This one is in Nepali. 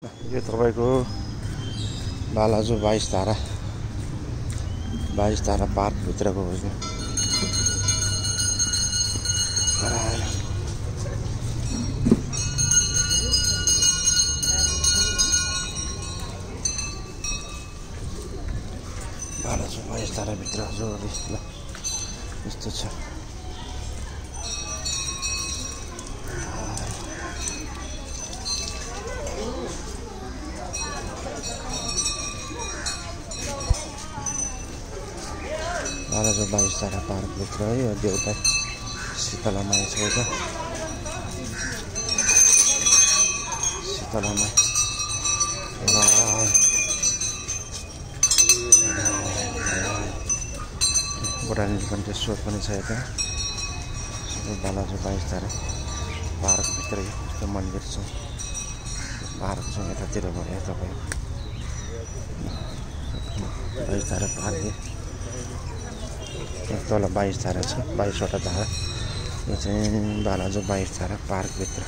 यो तपाईको बालाजु 22 धारा पार्क भित्रको हो यो। बालाजु 22 धारा भित्र जो ल यस्तो छ। बालाजु 22 धारा पार्क भित्र है यो देउता शीतला माई छ यता। शीतला माई बोटानिकल कन्टेस्वर पनि छ यता। बालाजु 22 धारा पार्क भित्र यस्तो मन्दिर छ। पार्क छ यतातिर भयो तपाईको 22 धारा पार्क तल 22 धारा छ। 22 वटा धारा यो चाहिँ बालाजु 22 धारा पार्क भित्र।